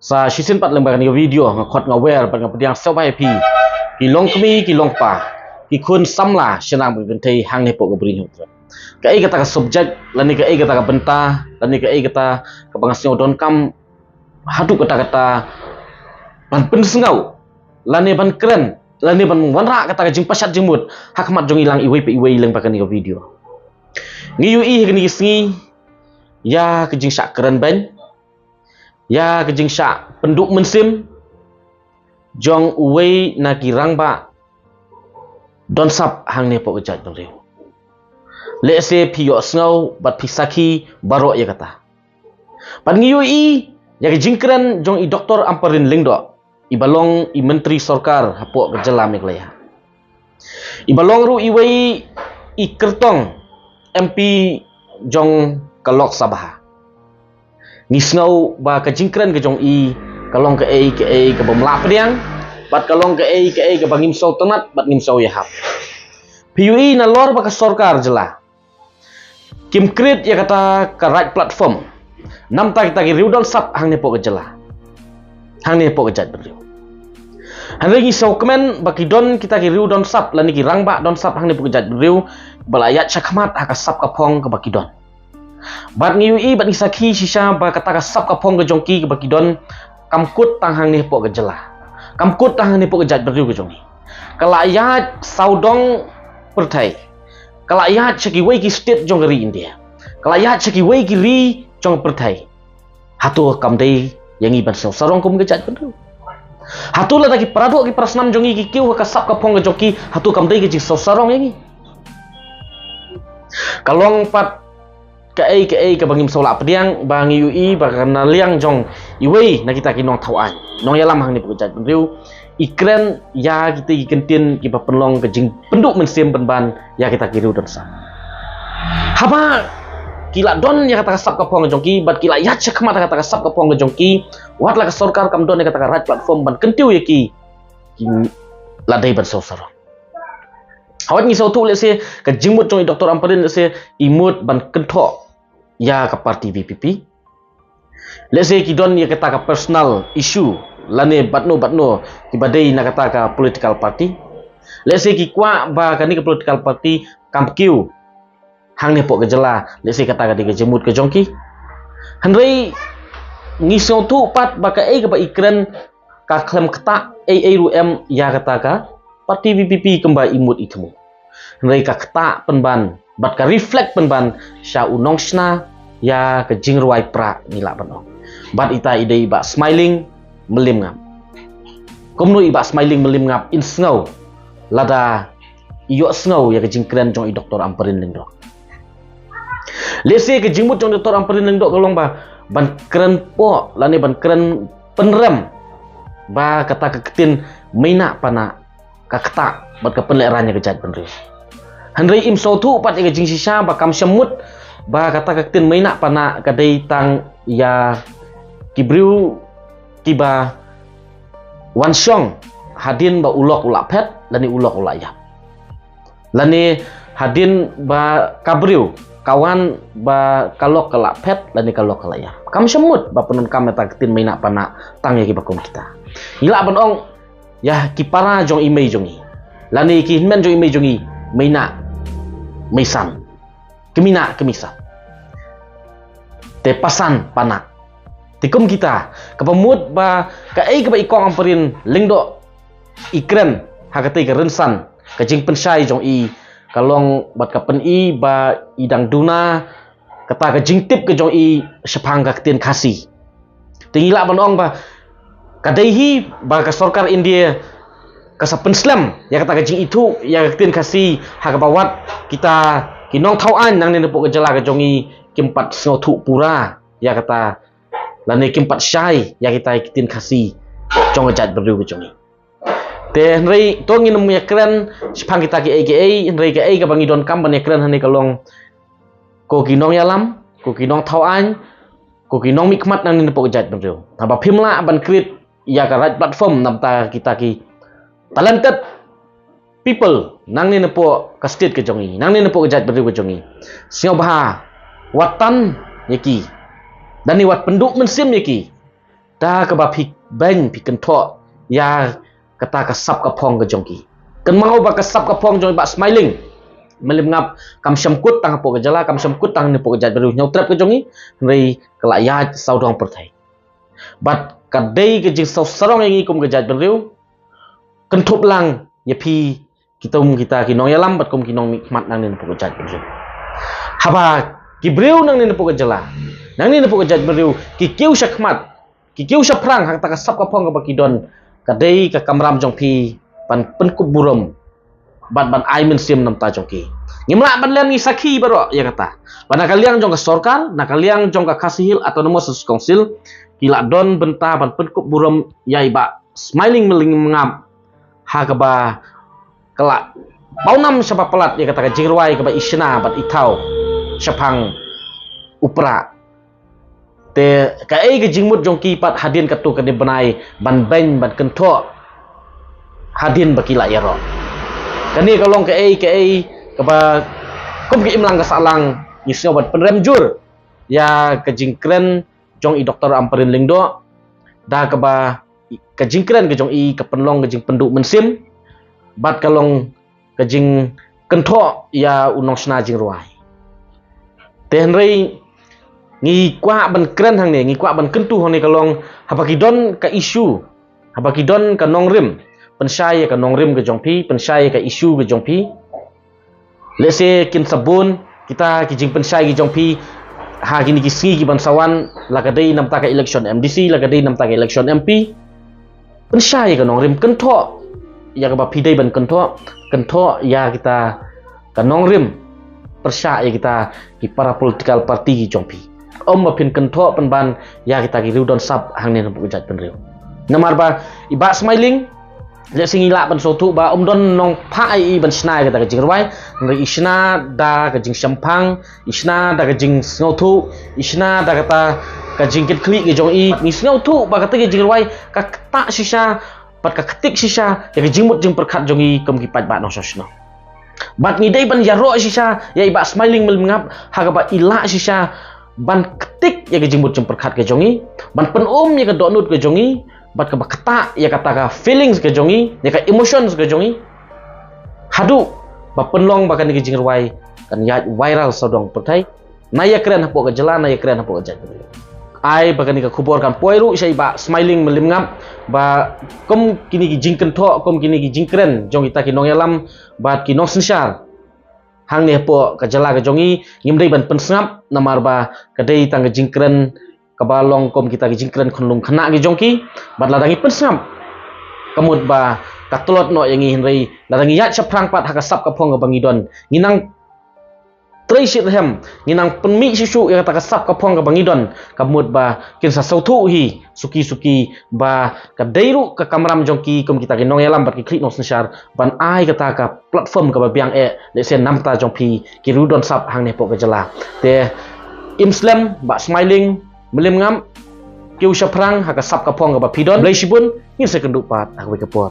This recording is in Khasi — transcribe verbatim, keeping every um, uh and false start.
Sa shisien pat lyngba kane ka video nga khot nga wer bad nga pdiang sngewbha ïa phi ki long kmie ki long kpa, ki khun samla shynrang bad kynthei hangne hapoh ka Bri Hynñiewtrep. Kaei kata ka subject lane kaei kata ka bynta lane kaei kata kaba nga sngew donkam haduh katta katta ban pynsngew lane ban kren lane ban wanrah kata ka jingpashat jingmut ha khmat jong ngi lang iwei pa iwei lyngba kane ka video. Ngi ïohi ha kine ki sngi ïa ka jingshah kren beiñ, ïa ka jingshah pynduh mynsiem jong uwei na ki rangbah don sap hangne hapoh ka jaitbynriew. Lehse phi ïohsngew bad phi sakhi baroh ïa kata. Bad ngi ïohi ïa ka jingkren jong i Doktor Ampareen Lyngdoh, iba long i Myntri Sorkar hapoh ka jylla Meghalaya. Iba long ruh iwei i kyrtong M P jong ka Lok Sabha. Ngi sngew ba ka jingkren ka jong i ka long kaei kaei kaba ym lah pdiang bad ka long kaei kaei kaba ngim sngewtynnat bad ngim sngew ïahap. Phi ïohi nalor ba ka sorkar jylla kim create ïa kata ka right platform namar kita ki riew don sap hangne hapoh ka jylla, hangne hapoh ka jaitbynriew. Hynrei ngi sngewkmen ba ki don kita ki riew don sap lane ki rangbah don sap hangne hapoh ka jaitbynriew ba la ïaid shakhmat ha ka sap ka phong kaba ki don. Bad ngi ïohi bad ngi sakhi shisha ba kata ka sap ka phong ka jong ki kaba ki don kam kut tang hangne hapoh ka jylla, kam kut tang hangne hapoh ka jaitbynriew ka jong ngi. Ka la ïaid sawdong pyrthei, ka la ïaid sha kiwei ki state jong ka ri India, ka la ïaid sha kiwei ki ri jong ka pyrthei. Hato kam dei ïa ngi ban sngewsarong kum ka jaitbynriew? Hato lada ki paradoh ki parasnam jong ngi ki kiew ha ka sap ka phong ka jong ki, hato kam dei ka jingsngewsarong ïa ngi? Ka long pat kaei kaei kaba ngim sngew lah pdiang ba ngi ïohi ba ka na liang jong iwei na kita ki nongthaw aiñ, nongïalam hangne hapoh ka jaitbynriew, i kren ïa kita ki kyntien kiba pynlong ka jingpynduh mynsiem pynban ïa kita ki riew don sap. Haba ki la don ïa kata ka sap ka phong ka jong ki bad ki la ïaid shakhmat ha kata ka sap ka phong ka jong ki, wat la ka sorkar kam don ïa kata ka right platform ban kyntiew ïa ki, ki la dei ban sngewsarong. Hawat ngi sngewthuh lehse ka jingmut jong i Doktor Ampareen lehse i mut ban kynthoh ïa ka party V P P. Lehse ki don ïa kata ka personal issue lane batno batno kiba dei na kata ka political party. Lehse ki kwah ba kane ka political party kam kiew hangne hapoh ka jylla, lehse kata ka dei ka jingmut ka jong ki. Hynrei ngi sngewthuh pat ba kaei kaba i kren ka khlem ktah ei ei ruh em ïa kata ka party V P P kumba i mut i thmu. Hynrei ka ktah pynban bad ka reflect pynban sha u nongshna ïa ka jingrwai prah ngi lah ban ong. Bad ita i dei i Bah Smiling Mylliemngap. Kumno i Bah Smiling Mylliemngap in sngew lada i ïohsngew ïa ka jingkren jong i Doktor Ampareen Lyngdoh? Lehse ka jingmut jong i Doktor Ampareen Lyngdoh ka long ba ban kren poh lane ban kren pynrem ba kata ka ktien mei nah pa nah ka ktah bad ka pynlehraiñ ïa ka jaitbynriew. Hynrei im sngewthuh pat ïa ka jingshisha ba kam shym mut ba kata ka ktien mei nah pa nah ka dei tang ïa ki briew kiba wan shong hadien ba u lok u la phet lane u lok u la ïap, lane hadien ba ka briew ka wan ba ka lok ka la phet lane ka lok ka la ïap. Kam shym mut ba pyndonkam ïa kata ka ktien mei nah pa nah tang ïa kiba kum kita. Ngi lah ban ong ïa ki para jong i mei jong i lane ki hynmen jong i mei jong i, mei nah mei san, kmie nah kmie san, te pa san pa nah. Te kum kita kaba mut ba kaei kaba i Kong Ampareen Lyngdoh i kren ha katei ka rynsan, ka jingpynshai jong i ka long bad ka pyni ba i dang duna kata ka jingtip ka jong i shaphang ka ktien Khasi. Te ngi lah ban ong ba ka dei hi ba ka sorkar India ka sa pynslem ïa kata ka jingithuh ïa ka ktien Khasi ha kaba wat kita ki nongthaw aiñ nangne napoh ka jylla ka jong i kim pat sngewthuh pura ïa kata lane kim pat shai ïa kita ki ktien Khasi jong ka jaitbynriew ka jong i. Te hynrei to ngin ym ïakren shaphang kita kiei kiei, hynrei kaei kaba ngi donkam ban ïakren hangne ka long ko ki nongïalam, ko ki nongthaw aiñ, ko ki nongmihkhmat nangne napoh ka jaitbynriew. Haba phim lah ban create ïa ka right platform namar kita ki talented people nangne napoh ka state ka jong i, nangne napoh ka jaitbynriew ka jong i, sngewbha wat tan ïa ki, lane wat pynduh mynsiem ïa ki. Da kaba phi beiñ phi kynthoh ïa kata ka sap ka phong ka jong ki. Kynmaw ba ka sap ka phong jong i Bah Smiling Mylliemngap kam shym kut tang hapoh ka jylla, kam shym kut tang hapoh ka jaitbynriew Hynñiewtrep ka jong i, hynrei ka la ïaid sawdong pyrthei. Bad ka dei ka jingsngewsarong ïa ngi kum ka jaitbynriew, kynthup lang ïa phi ki kum kita ki nongïalam bad kum ki nongmihkhmat nangne napoh ka jaitbynriew. Haba ki briew nangne napoh ka jylla, nangne napoh ka jaitbynriew ki kiew shakhmat, ki kiew shaphrang ha kata ka sap ka phong kaba ki don, ka dei ka kamram jong phi ban pynkup burom bad ban ai mynsiem na bynta jong ki. Ngim lah ban len, ngi sakhi baroh ïa kata. Ba na ka liang jong ka sorkar, na ka liang jong ka Khasi Hills Autonomous Council, ki la don bynta ban pynkup burom ïa i Bah Smiling Mylliemngap ha kaba ka la pawnam shaba palat ïa kata ka jingrwai kaba i shna bad i thaw shaphang u Prah. Te kaei ka jingmut jong ki pat hadien katto katne bnai ban beiñ ban kynthoh hadien ba ki la ïaroh? Kane ka long kaei kaei kaba kum ka imlang ka sahlang ngi sngew ban pynrem jur ïa ka jingkren jong i Doktor Ampareen Lyngdoh, da kaba ka jingkren ka jong i ka pynlong ka jingpynduh mynsiem bad ka long ka jingkynthoh ïa u nongshna jingrwai. Te hynrei ngi kwah ban kren hangne, ngi kwah ban kyntu hangne ka long, haba ki don ka issue, haba ki don ka nongrim, pynshai ïa ka nongrim ka jong phi, pynshai ïa ka issue ka jong phi. Lehse kin sa bun kita ki jingpynshai ki jong phi ha kine ki sngi ki ban sa wan, la ka dei na bynta ka election M D C, la ka dei na bynta ka election M P. Pynshai ïa ka nongrim, kynthoh ïa kaba phi dei ban kynthoh, kynthoh ïa kita ka nongrim pyrshah ïa kita ki para political party ki jong phi. Ym ba phin kynthoh pynban ïa kita ki riew don sap hangne napoh ka jaitbynriew. Namar ba i Bah Smiling, lehse ngi lah ban sngewthuh ba um don nongphah ïa i ban shna ïa kata ka jingrwai, hynrei i shna da ka jingshemphang, i shna da ka jingsngewthuh, i shna da kata ka jingkitkhlieh ka jong i. Ngi sngewthuh ba kata ka jingrwai ka ktah shisha bad ka ktik shisha ïa ka jingmut jingpyrkhat jong i kum ki paidbah nongshong shnong. Bad ngi dei ban ïaroh shisha ïa i Bah Smiling Mylliemngap ha kaba i lah shisha ban ktik ïa ka jingmut jingpyrkhat ka jong i, ban pynum ïa ka dohnud ka jong i, bad kaba ktah ïa kata ka feelings ka jong i, ïa ka emotions ka jong i, haduh ba pynlong ba kane ka jingrwai kan ïaid viral sawdong pyrthei, na ïakren hapoh ka jylla, na ïakren hapoh ka jaitbynriew. Ai ba kane ka khubor kan poi ruh sha i Bah Smiling Mylliemngap, ba kum kine ki jingkynthoh, kum kine ki jingkren jong kita ki nongïalam bad ki nongsynshar hangne hapoh ka jylla ka jong i, ngim dei ban pynsngap, namar ba ka dei tang ka jingkren kaba long kum kita ki jingkren khunlung khynnah ki jong ki. Bad lada ngi pynsngap, ka mut ba ka tlot noh ïa ngi, hynrei lada ngi ïaid shaphrang pat ha ka sap ka phong kaba ngi don, ngi nang trei shitrhem, ngi nang pynmih shuh shuh ïa kata ka sap ka phong kaba ngi don, ka mut ba kin sa sngewthuh hi suki suki ba ka dei ruh ka kamram jong ki kum kita ki nongïalam bad ki khlieh nongsynshar ban ai kata ka platform kaba biang eh, lehse na bynta jong phi ki riew don sap hangne hapoh ka jylla. Te im slem Bah Smiling Mylliemngap, kiew shaphrang ha ka sap ka phong kaba phi don. Khublei shibun, ngin sa ïakynduh pat ha kawei ka por.